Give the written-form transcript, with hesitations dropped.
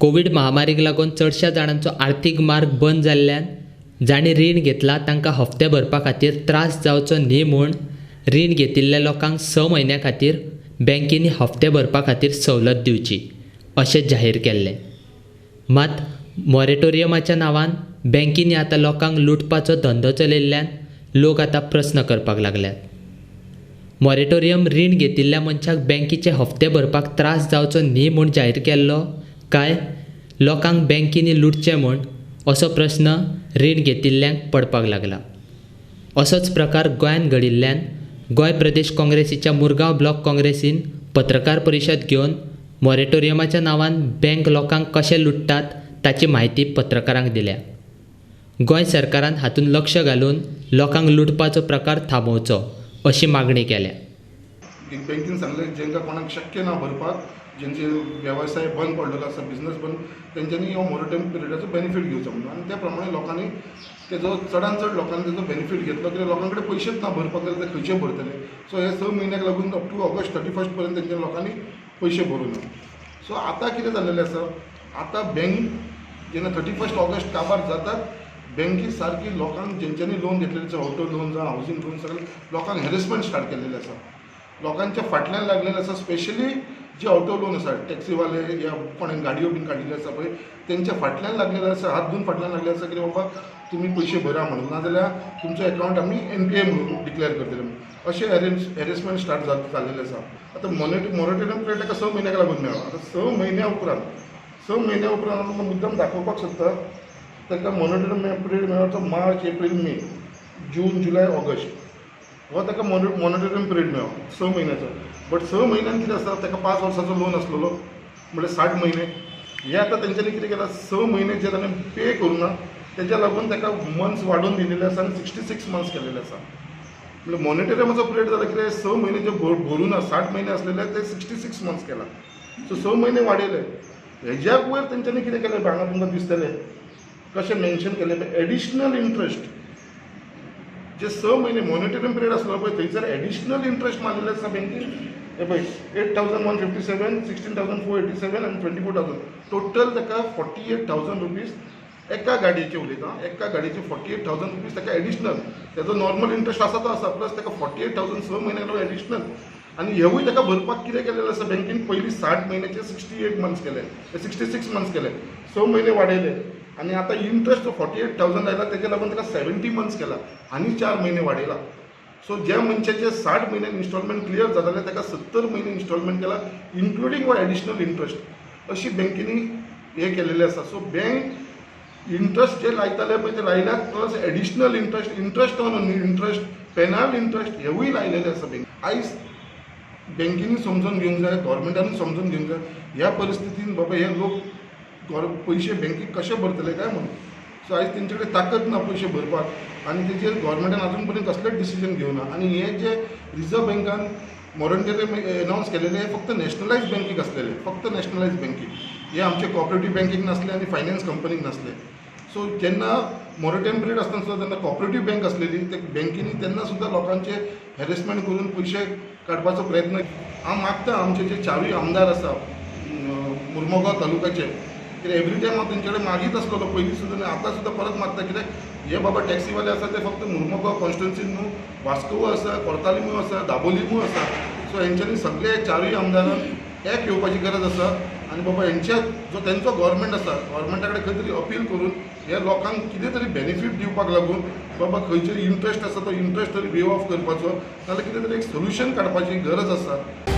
Covid महामारीक लागून चडश्या जाणांचो आर्थीक मार्ग बंद जाल्ल्यान जांणी रीण घेतला तांकां हप्ते भरपा खातीर त्रास जावचो न्ही म्हूण रीण घेतिल्ल्या लोकांक 6 म्हयन्या खातीर बँकेनी हप्ते भरपा खातीर सवलत दिवची अशें जाहीर केल्लें. मात मॉरेटोरियमाच्या नांवान बँकेनी आतां लोकांक लुटपाचो धंदो चलयल्ल्यान लोक आतां प्रस्न करपाक लागल्यात. मॉरेटोरियम रीण घेतिल्ल्या मनशाक बँकेचे हप्ते भरपाक त्रास जावचो न्ही म्हूण जाहीर केल्लो काय लोकांक बँकेनी लुटचें म्हूण असो प्रस्न रीण घेतिल्ल्यांक पडपाक लागला. असोच प्रकार गोंयांत घडिल्ल्यान गोंय प्रदेश काँग्रेसीच्या मुरगांव ब्लॉक काँग्रेसीन पत्रकार परिशद घेवन मॉरेटोरियमाच्या नांवान बँक लोकांक कशें लुट्टात ताची म्हायती पत्रकारांक दिल्या. गोंय सरकारान हातूंत लक्ष घालून लोकांक लुटपाचो प्रकार थांबोवचो अशी मागणी केल्या. बँकेन सांगलें जेंकां कोणाक शक्य ना भरपाक, जेंचे वेवसाय बंद पडलेलो आसा, बिजनस बंद, तेंच्यांनी हो मोरेटोरियम पिरियडाचो बेनिफीट घेवचो म्हणून. आनी त्या प्रमाणे लोकांनी तेजो चडान चड लोकांनी तेजो बेनिफीट घेतलो. कित्याक लोकां कडेन पयशेच ना भरपाक जाल्यार ते खंयचे भरतले. सो हे 6 म्हयन्याक लागून अप टू ऑगस्ट 31 पर्यंत तेंच्या लोकांनी पयशे भरूं ना. सो आतां कितें जाल्लेलें आसा, आतां बँक जेन्ना 31 ऑगस्ट काबार जातात, बँकी सारकी लोकांक जेंच्यांनी लोन घेतलेलें आसा, ऑटो लोन जावं हावजींग लोन, सगळें लोकांक हॅरेसमेंट स्टार्ट केल्लेलें आसा, लोकांच्या फाटल्यान लागलेलें आसा. स्पेशली जे ऑटो लोन आसा, टॅक्सीवाले या कोणें गाडयो बीन काडिल्ल्यो आसा पळय, तेंच्या फाटल्यान लागलेलें आसा, हात धुवन फाटल्यान लागलेले आसा की बाबा तुमी पयशे भरा म्हणून, नाजाल्यार तुमचो एकावंट आमी एनपीए म्हणून डिक्लेअर करतले म्हणून. अशें हॅरेसमेंट स्टार्ट जाल्लेलें आसा. आतां मॉरेटोरियम पिरियड ताका 6 म्हयन्याक लागून मेळ्ळो. आतां 6 म्हयन्या उपरांत आमकां मुद्दम दाखोवपाक सोदता, ताका मॉरेटोरियम पिरियड मेळ्ळो तो मार्च, एप्रील, मे, जून, जुलय, ऑगस्ट हो ताका मॉरेटोरियम पिरियड मेळ्ळो 6 म्हयन्याचो. बट 6 म्हयन्यान कितें आसता, ताका 5 वर्साचो लोन आसलेलो म्हणल्यार 60 म्हयने. हे आतां तेंच्यांनी कितें केलां, 6 म्हयने जे ताणें पे करूं ना तेज्या लागून ताका मंथ्स वाडोवन दिलेले आसा आनी 66 मंथ्स केलेले आसा. म्हणल्यार मॉरेटोरियमाचो पिरियड जाला कितें, 6 म्हयने जे भरूं ना, 60 म्हयने आसलेले ते 66 मंथ्स केला. सो 6 म्हयने वाडयले. हेज्या वयर तेंच्यांनी कितें केलें, हांगा तुमकां दिसतलें कशें मेन्शन केलें, एडिशनल इंट्रस्ट. जे 6 म्हयने मॉरेटोरियम पिरियड आसलो पळय, थंयसर एडिशनल इंट्रस्ट मारलेले आसा बँकेन. हे पळय, 8,157, 16,487 आनी 24,000, टोटल ताका 48,000 रुपीज. एका गाडयेचे उलयता, एका गाडयेचे 48,000 रुपीज ताका एडिशनल. तेजो नॉर्मल इंट्रस्ट आसा तो आसा, प्लस ताका 48,000 6 म्हयन्याक एडिशनल. आनी हेवूय ताका भरपाक कितें केलेलें आसा बँकेन, पयलीं 60 म्हयन्याचे 68 मंथ्स केले, 66 मंथ्स केले, 6 म्हयने वाडयले. आनी आतां इंट्रस्ट 48,000 आयला, तेज्या लागून ताका 70 मंथ्स केला आनी 4 म्हयने वाडयला. सो ज्या मनशाचे 60 म्हयन्यान इन्स्टॉलमेंट क्लियर जाताले, ताका 70 म्हयने इन्स्टॉलमेंट केला, इन्क्लुडींग वा एडिशनल इंट्रस्ट. अशी बँकेनी हे केलेलें आसा. सो बँक इंट्रस्ट जे लायताले पळय ते लायल्यात, plus additional interest, interest on interest, penal interest हेवूय लायलेले आसा बँक. आयज बँकेनी समजून घेवंक जाय, गव्हर्मेंटानूय समजून घेवंक जाय ह्या परिस्थितीन बाबा हे लोक पयशे बँकेक कशे भरतले काय म्हणून. सो आयज तेंचे कडेन ताकद ना पयशे भरपाक आनी तेजेर गव्हर्मेंटान आजून पर्यंत कसलेच डिसिजन घेवना. आनी हे जे रिजर्व बँकान मॉरेटोरियम एनावन्स केलेले, हे फक्त नॅशनलायज बँकेक आसलेले, फक्त नॅशनलायज बँकेक. हे आमचे कॉपरेटीव बँकेक नासले आनी फायनान्स कंपनीक नासले. सो जेन्ना मॉरेटोरियम पिरियड आसतना सुद्दां, तेन्ना कॉपरेटीव बँक आसलेली, ते बँकेनी तेन्ना सुद्दां लोकांचे हॅरेसमेंट करून पयशे काडपाचो प्रयत्न. हांव मागता आमचे जे चारूय आमदार आसा मुर्मुगांव तालुक्याचे, कित्याक एवरी टायम हांव तेंचे कडेन मागीत आसलेलो पयलीं सुद्दां आनी आतां सुद्दां परत मागता. कित्याक हे बाबा टॅक्सीवाले आसा ते फक्त मुर्मुगांव कॉन्स्टिट्युन्सीन न्हू, वास्कोय आसा, कोर्तालिमूय आसा, दाबोलिमूय आसा. सो हेंच्यांनी सगळे चारूय आमदारान एक येवपाची गरज आसा आनी बाबा हेंच्या जो तेंचो गव्हर्मेंट आसा, गव्हर्मेंटा कडेन खंय तरी अपील करून हे लोकांक कितें तरी बेनिफीट दिवपाक लागून बाबा खंयचे इंट्रस्ट आसा तो इंट्रस्ट तरी वेव ऑफ करपाचो, नाजाल्यार कितें तरी एक सोल्युशन काडपाची गरज आसा.